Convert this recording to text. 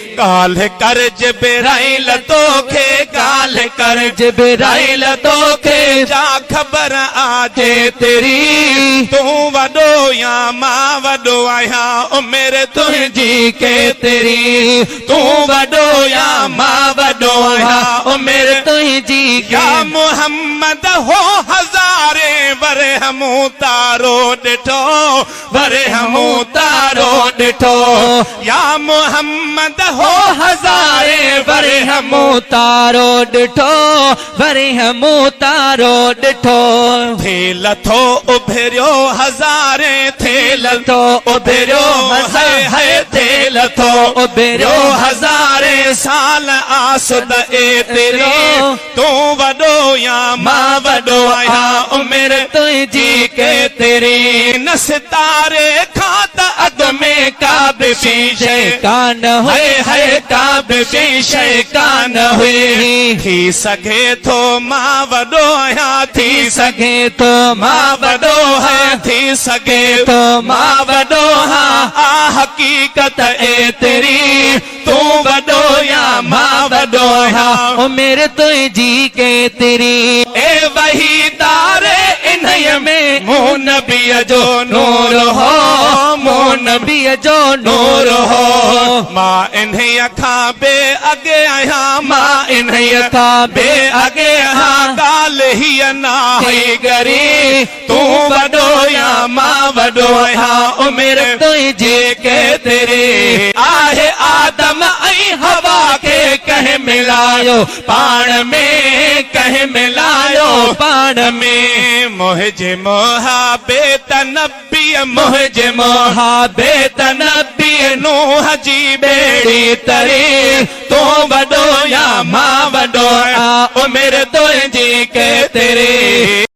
ڳالهه ڪر جبرائيل توکي ڳالهه ڪر جبرائيل توکي جا خبر آ جيتري تون وڏو يا مان وڏو آهيان عمر تنهنجي ڪيتري تون وڏو يا مان وڏو آهيان عمر تنهنجي يا محمد هو هزارين ورهيه مون تارو ڏٺو ورهيه مون تارو ڏٺو يا محمد هو هزارين ورهيه مون تارو ڏٺو ورهيه مون تارو ڏٺو. ٿي لٿو اڀريو هزارين ٿي لٿو اڀريو هاء هاء ٿي لٿو اڀريو هزارين سال آس ته ايتري تون وڏو يا مان وڏو آهيان عمر تنهنجي ڪيتري. نه ستاري کان ته اڳ ۾ ڪا به ٻي شيء ڪانه هئي. هئي هئي ڪا به ٻي شيء ڪانه هئي. ٿي سگهي ٿو مان وڏو آهيان ٿي سگهي ٿو مان وڏو آهيان ٿي سگهي ٿو مان وڏو آهيان. آ حقيقت ايتري. تون وڏو يا مان وڏو آهيان. عمر تنهنجي ڪيتري. اي وحي تاري انهيء ۾. مون نبيء جو نور هو، مون نبيء جو نور هو. مان انهيء کان به اڳي آهيان، مان انهيء کان به اڳي آهيان. ڳالهه هيء ناهي ڳري. تون وڏو يا مان وڏو آهيان عمر تنهنجي ڪيتري آهي آدم ۽ حوا کي ڪنهن ملايو پاڻ ۾ ڪنهن ملايو پاڻ ۾ منهنجي محبت نبيء منهنجي محبت نبيء نوح جي ٻيڙي تري تون وڏو يا مان وڏو آهيان عمر تنهنجي ڪيتري.